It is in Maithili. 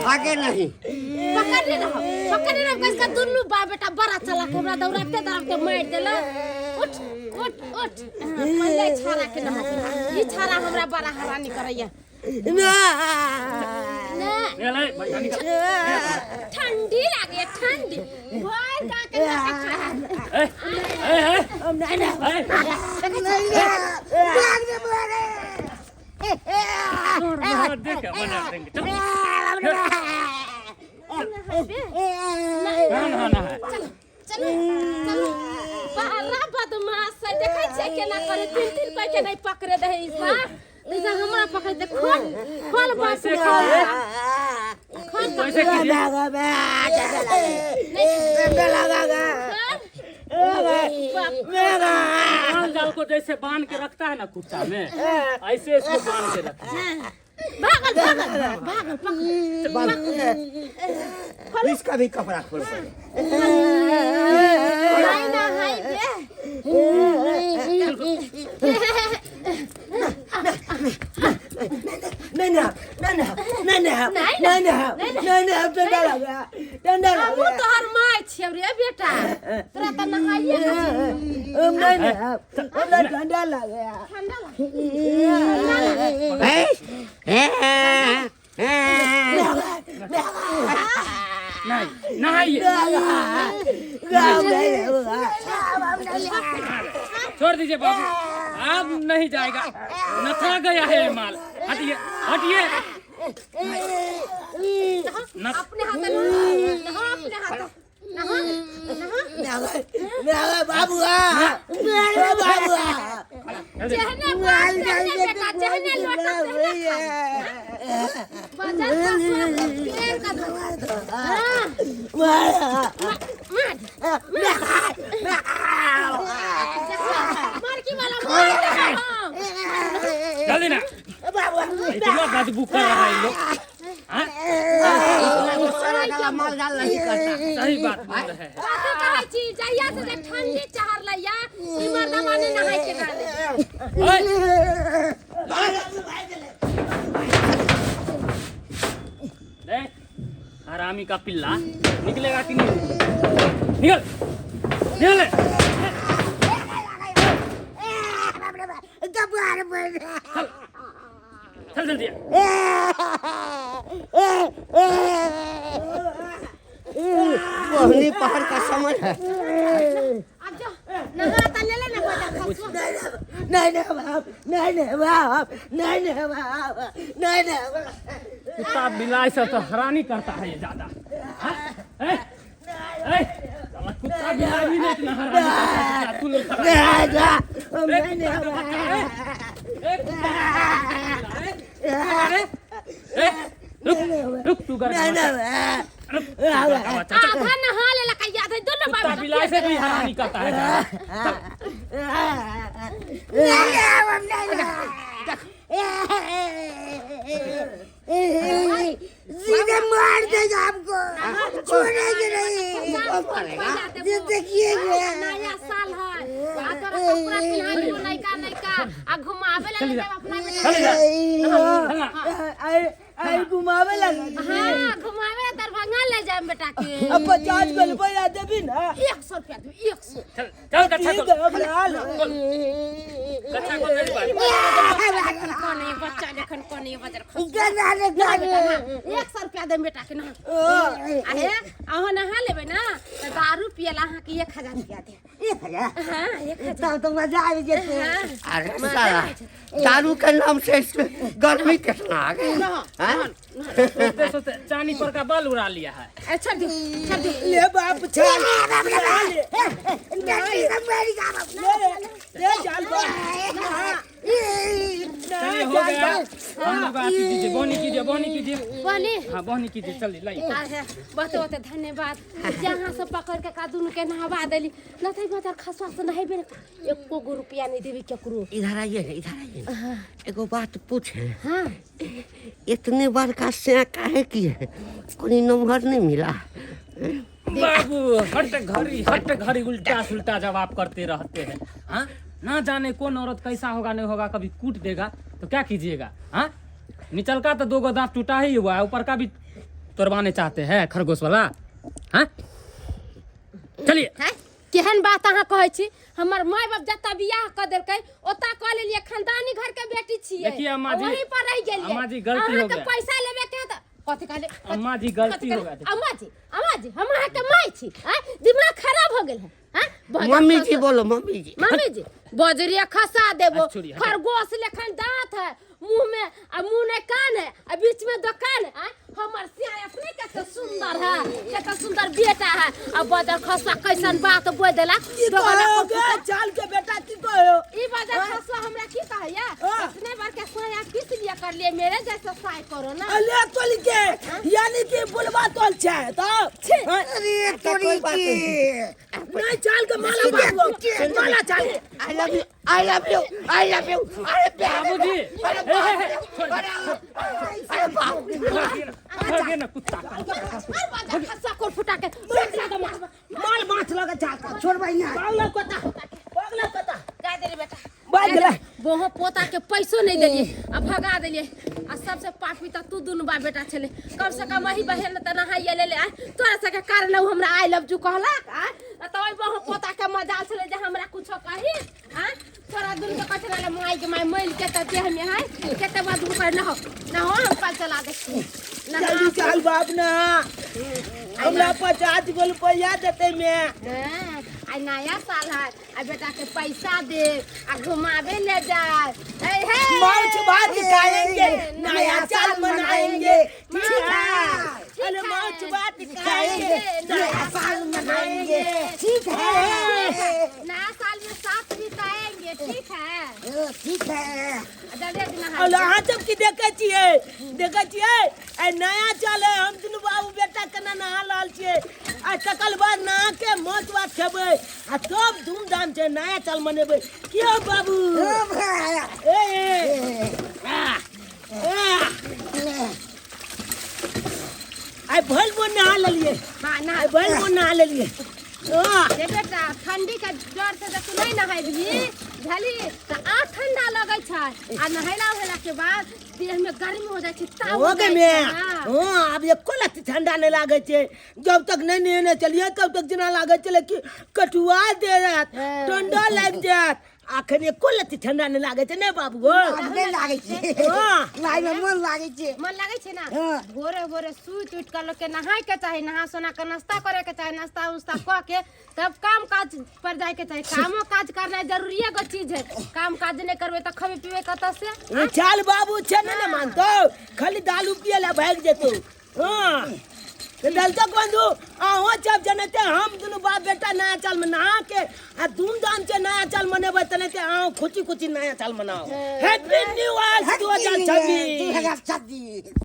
भागे नहीं। पकड़ने रहो, पकड़ने रहो। कसका दुनू बा बेटा बड़ा चला के हमरा दौड़ाते दौड़ाते मारि देला। उठ उठ उठ। हाँ, पहिले छाड़ा के नहा दे। ई छाड़ा हमरा बड़ा हरानी करैया ना। ले भैया निकल। ठंडी लागे, ठंडी भर का के नाके छाड़ा। ए ए ए नहीं नहीं ए भाग दे भाग। और देख बना देंगे। चल ना ना ना। चलो चलो, बड़ा बदमाश है। देखै छियै केना करे, तीन तीन कोई के नहीं पकड़े दे ई सा। जैसे हमरा पकड़ दे। खोल खोल बाप। कैसे कीजिए? खोल। कैसे कीजिए? माल जाल को जैसे बांध के रखता है ना कुत्ता में, ऐसे इसको बांध के रखिए। भागल भागल भागल, पकड़। इसका भी कपड़ा खोल। नहीं ना हाय बे। नहीं नहीं नहीं नहीं नहीं नहीं नहीं, ठंडा लगा, ठंडा हमहूँ लगा। तोहर माय छियौ रे बेटा, तोरा तऽ नहाइए के छौ। नहीं नहीं, हमरा ठंडा लगा। ठंडा लागे। ए ए ए नहीं, नहाइए। छोड़ दीजिए बाबू, अब नहीं जाएगा। नथा गया है ये माल। हटिए हटिए। न अपने हाथ नहा, अपने हाथ नहा नहा। बाबुआ बाबुआ। जेहने बाप तेहने बेटा, जेहने लोटा तेहने खाली। बाजार का पेड़ का हाँ मार मार की वाला मार दे हम। जल्दी ना, इतना बदबू कर रहा है ये लोग। हाँ? साला माल जाल नहीं करता। सही बात बोल रहे हैं। कथी कहै छी, जहिया से जे ठंडी चढ़लैया ई मर्दवा ने नहाय के डाले। ओए, देख हरामी का पिल्ला, निकलेगा कि नहीं? निकल निकल। चल चल जल्दी। पहली पहाड़ का समय है। अब जो नहा त लेले ना बजा खसुआ। नहीं नहीं बाप, नहीं नहीं बाप, नहीं नहीं बाप, नहीं नहीं। कुत्ता बिलाई से तो हरानी करता है ये ज्यादा। हाँ? ए, ए, साला कुत्ता बिलाई भी नहीं इतना हरानी करता है जितना तू लोग हरानी करता है। नहीं नहीं। ए, कुत्ता का बच्चा, ए, ए, ए, रुक रुक तू घर का बच्चा, रुक तू घर का बच्चा, चल। आधा नहा लेला का याद है दोनों कुत्ता बाप। बिलाई से भी हरानी करता है ज्यादा। चल। सीधे मार देगा आपको, छोड़ेंगे नहीं। ये देखिए। नया साल है आ तोरा कपड़ा पिन्हा देबो नयका नयका आ घुमावे ला ले जाब अपना बेटा। चल इधर, चल ना। आई घुमावे लगा। हाँ, घुमावे दरभंगा ले जाम बेटा के। अब 50 गो रुपया देबी ना? 100 रुपया देबो, 100। चल चल, कच्छा ठीक खोल। है, अब ला लो। कच्छा खोल मेरी बात। कोने बच्चा जखन कोने बजर खस। 100 रुपया देम बेटा के ना। अहे, अहाँ नहा लेबै ना तऽ दारू पियला अहाँके 1000 रुपया दे। 1000? हाँ, 1000। तब तो मजा आबि जेतै। हाँ। अरे साला, दारू के नाम से इसमें गर्मी कितना आ गई, हाँ? सोचते सोचते चांदी पर का बाल उड़ा लिया है। अच्छा दे, छोड़ दे। ले बाप, चल ले, ले चल बाप। चलिए, हो गया। हम लोग आती कीजिए, बोनी कीजिए, बोनी कीजिए। बोली। हाँ, बोनी कीजिए। चलिए, लाइए। अरे, बहुत बहुत धन्यवाद। जहाँ से पकड़ के का दुनू के नहवा देली न त मदर खसवा से नहेबे न, एको गो रुपया नहीं देबी केकरो। इधर आइए ना, इधर आइए ना। एगो बात पूछे? हाँ। इतने बड़का से काहे की है? कोई नंबर नहीं मिला? बाबू, हट घड़ी हट घड़ी उल्टा सुल्टा जवाब करते रहते हैं। हाँ, ना जाने कौन औरत कैसा होगा नहीं होगा, कभी कूट देगा तो क्या कीजिएगा? हाँ, निचलका तो दो गो दांत टूटा ही हुआ है, ऊपर का भी तोड़वाने चाहते हैं खरगोश वाला? हाँ चलिए। हैं? केहन बात अहाँ कहै छी? हमर माय बाप जतऽ बियाह कऽ देलकै ओतऽ कऽ लेलियै, खानदानी घर के बेटी छियै। देखिए अम्मा जी, वहीं पर रहि गेलियै। अम्मा जी, गलती हो अहाँके गया। पैसा लेबे के है तऽ कथी कहले? अम्मा जी, गलती हो गया। अम्मा जी, अम्मा जी, हम अहाँके माय छी। आँय, दिमाग खराब हो गेल है? आँय, बजर मम्मी जी खसा- बोलो मम्मी जी। मम्मी जी, बजरिया खसा देबो। अच्छा, छोड़िए, हटाओ। खरगोश लेखन दांत है मुंह में, आ मुंह में कान है, आ बीच में दुकान है। आँय, हमर सियार अपने कते सुंदर है, कते सुंदर बेटा है, आ बजर खसुआ कैसन बात बोल देला। की कहो गे चाल के बेटा, की कहो? ई बजर खसुआ हमरा की कहैया? हाँ। इतने बार के सोया किस लिए कर लिए, मेरे जैसा साय करो ना। अले तोल के यानी कि बुलबा तोल छै तो। अरे तोरी के नहीं चाल के माला बाबू माला चाल के। I love you, I love you, I love you. अरे प्यार, बाबूजी। अरे बाप रे, अरे अरे बाप रे। भागे ना कुत्ता। और बजर खसुआ को फुटा के मार माल माछ लगा चाल के। छोड़ भाई ना। पागल कोता, पागल कोता। गा दे रे बेटा। बाज गेलै। बोहो पोता के पैसो नहीं देलिए आ भगा देलिए। आ सबसे पापी त तू दुनू बा बेटा छले। कम से कम अही बहन त नहाइए ले ले। आ तोरा सबके कारण उ हमरा I love you कहलक। आ त ओहि बोहो पोता के मजाल छले जे हमरा कुछो कही। आ तोरा दुनू के कथी रहले माई के माई मैल के त देह में है केते बाद ऊपर नहो नहो, हम कल चला दे। जल्दी चल बाप ना, हमरा 50 गो रुपया देते में। हाँ, आइ नया साल है, आ बेटा के पैसा दे आ घुमावे ले जाए। ए हे, माउच भात खाएंगे, नया साल मनाएंगे। ठीक है, अरे माउच भात खाएंगे, नया साल मनाएंगे। ठीक है, नया साल में साथ बिताएंगे। ठीक है, ठीक है। जल्दी नहा। और अहाँ सब की देखै छियै, देखै छियै आइ नया साल है, हम दुनू बाबू बेटा केना नहा रहल छियै। आ तकर बाद नहा के माछ भात खेबै आ सब धूमधाम से नया साल मनेबै। क्यों बाबू? ए ए आ, आ। आइ भरि मोन नहा लेलियै। हाँ नहा। आइ भरि मोन नहा लेलियै। हाँ। रे बेटा, ठंडी के डर से जब तू नहीं नहेबही झली तऽ आर ठंडा लगै छै, आ नहेला उहेला के बाद देह में गर्मी हो जाइ छै, ताव हो हो गए जाइ में। छै। हाँ। हाँ, आब एको लत्ती ठंडा नहीं लागै छै। जब तक नहीं नहेने चलिए तब तक जेना लागै छलै कि कटुआ दे जायत, ठंडा लागि जायत। अखन एको लत्ती ठंडा नहीं लागै छै। नहीं बाबू हो? आब नहि लागै छै। हाँ। लाइ में मन लागै छै। मन लागै छै ना? हाँ। भोरे भोरे सुति उठि कऽ लोकके नहाय के चाही, नहा सोना के नाश्ता करे के चाही, नाश्ता उस्ता कऽ के तब काम काज पर जाय के चाही। कामो काज करनाइ जरूरी एगो चीज है। काम काज नहि करबै तऽ खबे पीबै कतऽ से? ई चाल बाबू छै ने, ने मानतौ, खाली दालू पिए ला भागि जेतौ। हाँ, तऽ दर्शक बंधु अहूँ सब जनते हम दुनू बाप बेटा नया साल में नहा के आ धूमधाम से नया साल मनेबै, तनते अहूँ खुशी खुशी नया साल मनाओ। Happy new year 2026। 2026।